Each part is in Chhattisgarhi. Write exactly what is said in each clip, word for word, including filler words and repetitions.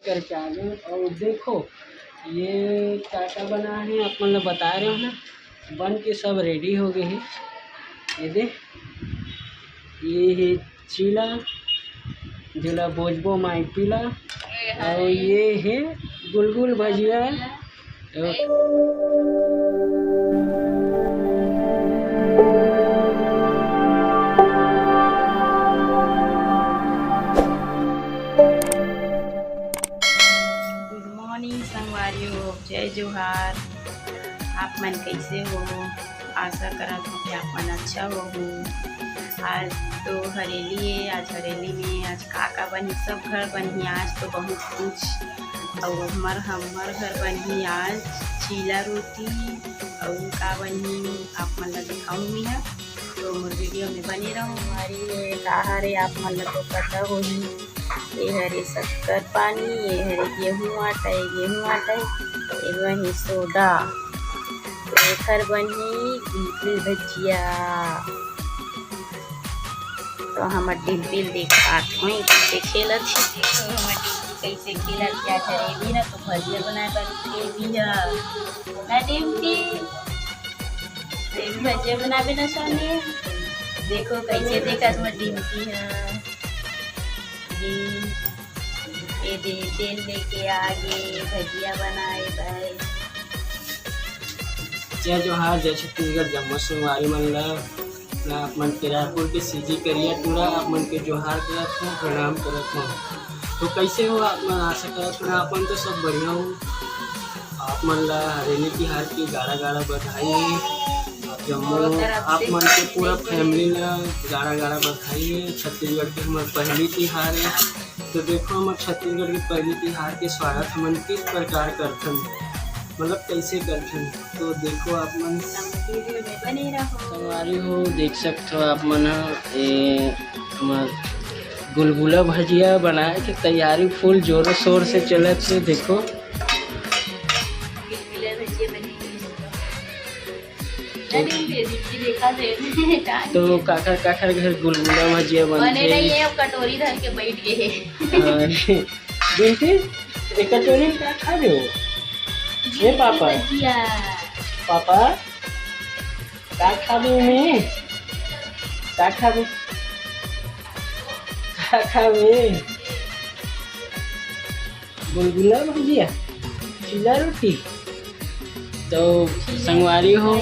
करके आ गए। और देखो, ये का का बना है, आप मन ल बता रहे हो ना, बन के सब रेडी हो गए है। ये दे, ये है चीला, जेला बोजबो माई पीला, और ये है गुलगुल भजिया। गुड मॉर्निंग संगवारी हो, जय जोहार। आप मन कैसे हो? आशा करत हूँ कि आप मन अच्छा होहू। आज तो हरेली है, आज हरेली में आज का का बनही, सब घर बनही आज तो बहुत कुछ। और हमर हमर घर बनही आज चीला रोटी, और का बनही आप मन ला दिखाऊंगी मैं। तो मोर वीडियो में बने रहो। हमारी ये का हरे आप मन ला तो पता होही। ये हरे शक्कर पानी, ये हरे गेहूं आटा, ये गेहूं आटा, ये वही सोडा। तो एखर बनही बिल्कुल भजिया। तो हमर डिम्पिल देखात होई, कैसे खेलत हे। देखो हमर डिम्पी कैसे खेलत हे। आज हरेली ना तो भजिया बनाए बर के भी है ना डिम्पी। तेल भजिया बनाबे ना सोनी। देखो कैसे देखत हमर डिम्पी है। ये, ये दे, तेल लेके आगे भजिया बनाए भाई। जय जोहार, जय छत्तीसगढ़, जम्मो संगवारी मन ला। मैं आप मन के रायपुर के सीजी करिया टूरा आप मन के जोहार करत हूँ, प्रणाम करत हूँ। तो कैसे हो आप मन? आशा करत हूँ आप मन तो सब बढ़िया हो। आप मन ला हरेली तिहार की गाड़ा गाड़ा बधाई है। आप जम्मो, आप मन के पूरा फैमिली ला गाड़ा गाड़ा बधाई है। छत्तीसगढ़ के हमर पहली तिहार है, तो देखो हमर छत्तीसगढ़ के पहली तिहार के स्वागत हमन किस प्रकार करथन, मतलब कैसे करथन। तो देखो आप मन वीडियो में बने रहो। संगवारी हो, देख सकत हो आप मन ह, ए, हमर गुलगुला भजिया बनाए के तैयारी फुल जोरों शोर से चलत हे। देखो, गुलगुला भजिया बने। अरे, ये दीदी देखा थे। तो काखर काखर घर गुलगुला भजिया बने बनथे। नहीं है, अब कटोरी धर के बैठ गए हैं। हाँ, बेटी, एक कटोरी में का खा रहे हो? ये पापा। भजिया। पापा, का खाबे में? का खाबे? का खाबे? गुलगुला भजिया, चीला रोटी। तो संगवारी हो,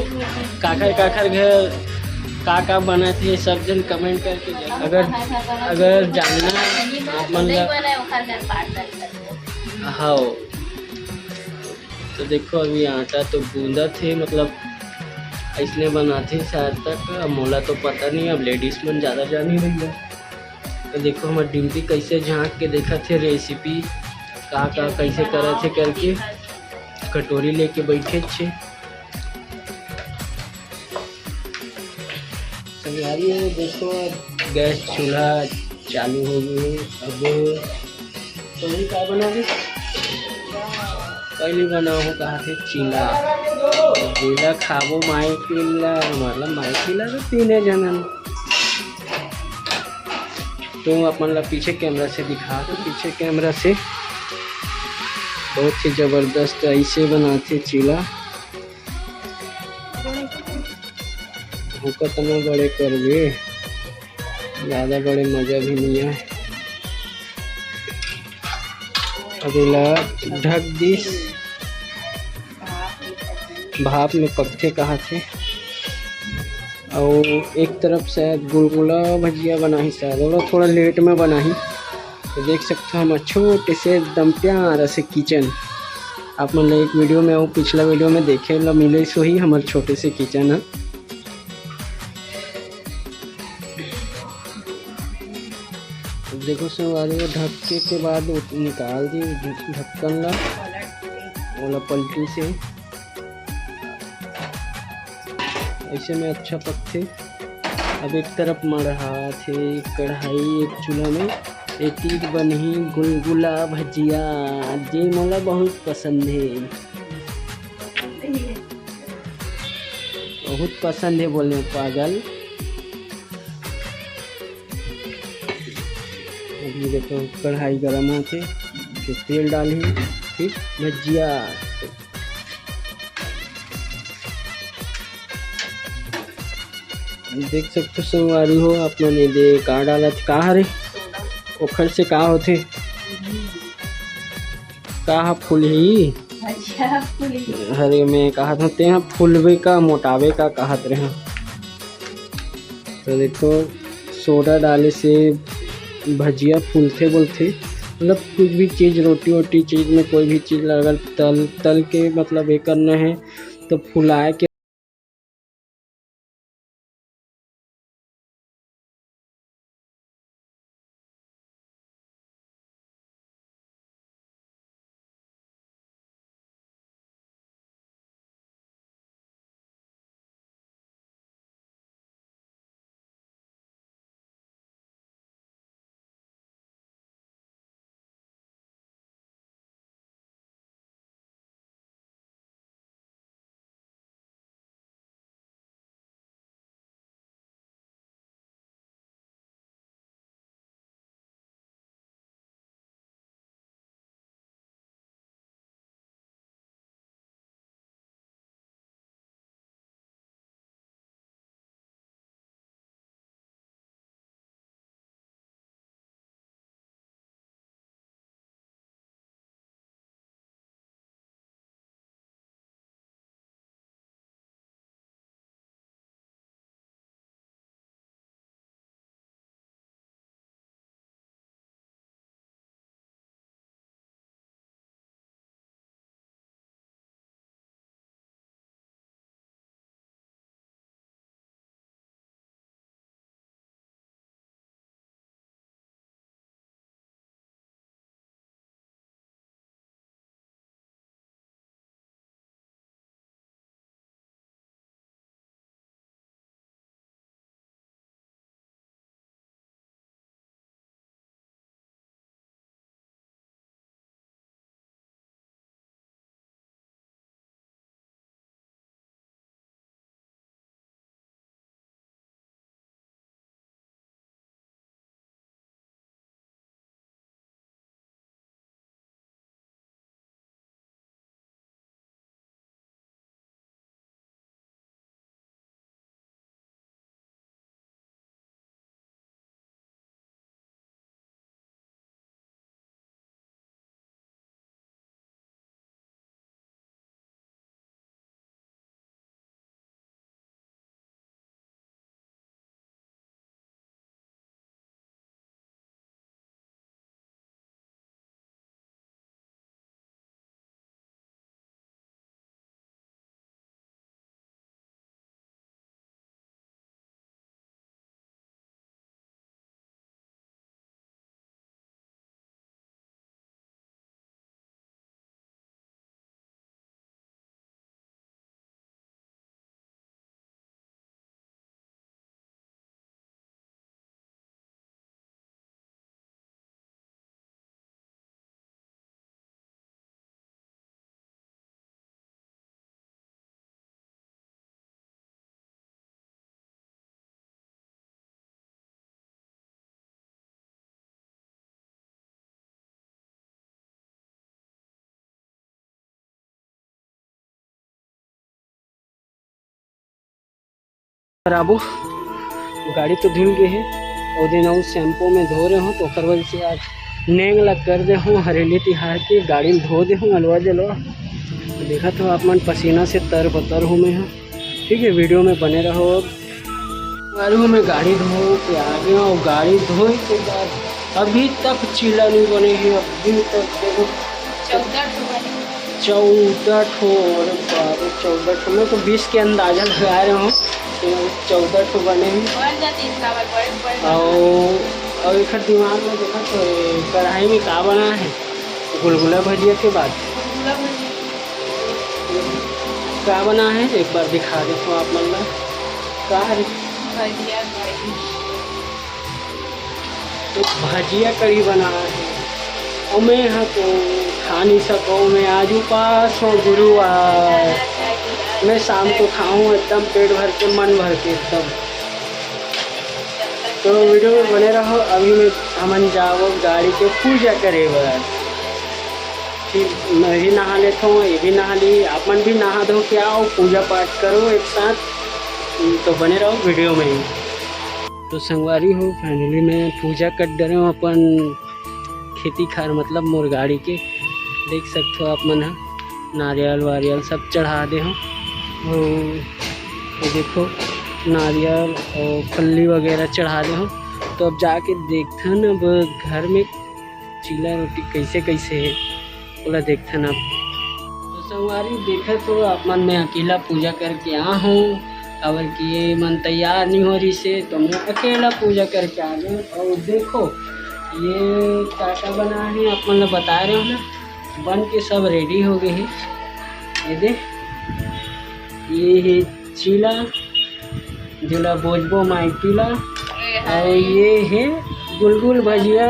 काखर काखर घर का का बनत हे, सब जन कमेंट करके जाना। अगर, अगर जानना आप मन ला, हाँ, तो देखो अभी आटा तो गूंदत हे, मतलब ऐसने बनाथे शायद तक। अब मोला तो पता नहीं, अब लेडीज मन ज़्यादा जानी भैया। तो देखो हमर डिम्पी कैसे झांक के देखत हे रेसिपी, का का कैसे करत हे करके। कटोरी लेके बैठे छे। संगवारी हो, देखो गैस चूल्हा चालू हो गई है। अब तो ये का बनाबे? पहली बनाहूँ कहा थे चीला। चीला खाबो माई पीला, मतलब माई पीला तो तीने जनन। तो अपन ला पीछे कैमरा से दिखा, तो पीछे कैमरा से बहुत ही जबरदस्त ऐसे बनाथे चीला। ओकर तना बड़े करबे, ज़्यादा बड़े मज़ा भी नहीं है। अब एला ढक दिस, भाप में पकथे कहा थे। और एक तरफ शायद गुलगुला भजिया बनाही शायद, ओला थोड़ा लेट में बनाही। तो देख सकते हो हमर छोटे से एकदम प्यारा से किचन। आप मन ला एक वीडियो में, वो पिछला वीडियो में देखे ला मिले सो ही हमर छोटे से किचन है। अब देखो संगवारी हो, ढक्के के बाद उत-, निकाल दी ढ-, ढक्कन ला, ओला पलटी से ऐसे में अच्छा पकथे। अब एक तरफ मढ़ाथे कढ़ाई एक चूल्हा में, एक चीज बनही गुलगुला भजिया, जे मोला बहुत पसंद है। बहुत पसंद है बोले पागल। अभी देखो कढ़ाई गरम होथे, तेल डालही, ठीक, भजिया। देख सकते हो संगवारी हो, आप मन ये दे का डालत, का हरे, ओखर से का होथे, का ह फूलही? अच्छा, फूलही। अरे, मैं कहत हूँ, तेहा फूलबे का, मोटाबे का कहत रहे। तो देखो, सोडा डाले से भजिया फूलथे बोलथे, मतलब कुछ भी चीज़, रोटी वोटी चीज़ में कोई भी चीज़ ला अगर तल, तल के मतलब ये करना है तो फुलाए के खराबो, गाड़ी तो धुल गए हे। ओ दिन अउ शैम्पू में धो रहे हो, तो ओकर वजह से आज नेंग ला कर दे हो। हरेली तिहार के गाड़ी में धो दे हो, अलवा जलवा। देखत हो आप मन, पसीना से तर बतर हूँ मैं ह। ठीक है, वीडियो में बने रहो। मारू में गाड़ी धो के आ गया हूँ। गाड़ी धोए के बाद अभी तक चीला नहीं बने है। अभी तक देखो, चौदह ठो बने। चौदह ठो, अरे बाप रे, चौदह ठो। मैं तो बीस के अंदाजा लगा रहा हूँ, तो चौदह ठो बने हैं। बन जाती है, काबर बड़े बड़े। और, और एक दिमाग में देखा तो कढ़ाई में का बना है, गुलगुला भजिया के बाद गुलगुला भजिया। का बना है, एक बार दिखा देथव आप मन ला। का है? भजिया कढ़ी। तो भजिया कढ़ी बना है। अउ मैं ह तो खा नहीं सको, मैं आज उपास हूँ गुरुवार। मैं शाम को खाऊँ एकदम पेट भर के, मन भर के एकदम। तो वीडियो में बने रहो। अभी मैं, हमन जावो गाड़ी के पूजा करे बर। मैं भी नहा लेता हूँ, ये भी नहा ली, आप मन भी नहा धो के आओ, पूजा पाठ करो एक साथ। तो बने रहो वीडियो में ही। तो संगवारी हो, finally मैं पूजा कर डरे हूँ अपन खेती खार, मतलब मोर गाड़ी के। देख सकते हो आप मन ह, नारियल वारियल सब चढ़ा दे हूँ। और ये देखो, नारियल और फल्ली वगैरह चढ़ा दे हूँ। तो अब जाके देखथन अब घर में चीला रोटी कैसे कैसे है, ओला देखथन अब। तो संगवारी देखत हो आप मन, मैं अकेला पूजा करके आ हूँ, काबर कि ये मन तैयार नहीं हो रही से, तो मैं अकेला पूजा करके आ गया। और देखो, ये टाटा बना है, आप मन ला बता रहे हो ना, बन के सब रेडी हो गए है। ये दे, ये है चीला, जेला बोजबो माई पीला। और ये है गुलगुल भजिया।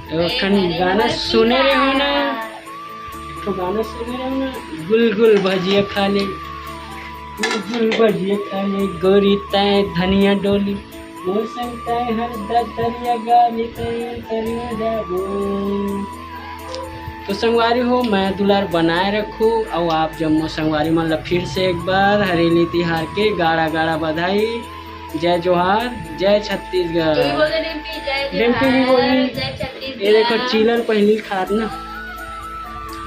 तो कन गाना सुने रहे हो ना, तो गाना सुने रहे हो ना, गुलगुल भजिया खा ले, गुलगुल भजिया खा ले, गोरी तय धनिया डोली, मोर संग तय हर दतरिया गाली तय तरिया जाबो। तो संगवारी हो, मैं दुलार बनाए रखू, और आप जम्मो संगवारी मन ला फिर से एक बार हरेली तिहार के गाड़ा गाड़ा बधाई। जय जोहार, जय छत्तीसगढ़। तू भी बोल दे, रिम्पी, जय रिम्पी भी जोहार, बोली। जय छत्तीसगढ़। ये देखो, चीलर पहली खात ना।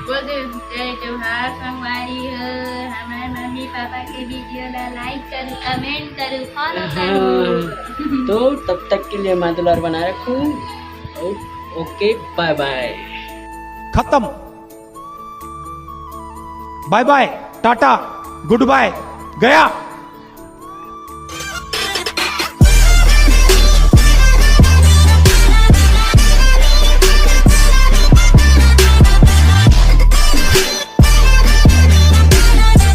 बोल दे, जय जोहार संगवारी हो, हमारे मम्मी पापा के वीडियो ला लाइक करू, कमेंट करू, फॉलो करू। हाँ, तो तब तक के लिए मैं दुलार बनाए रखू। और ओके, बाय बाय। खत्म। बाय बाय, टाटा, गुड बाय, गया।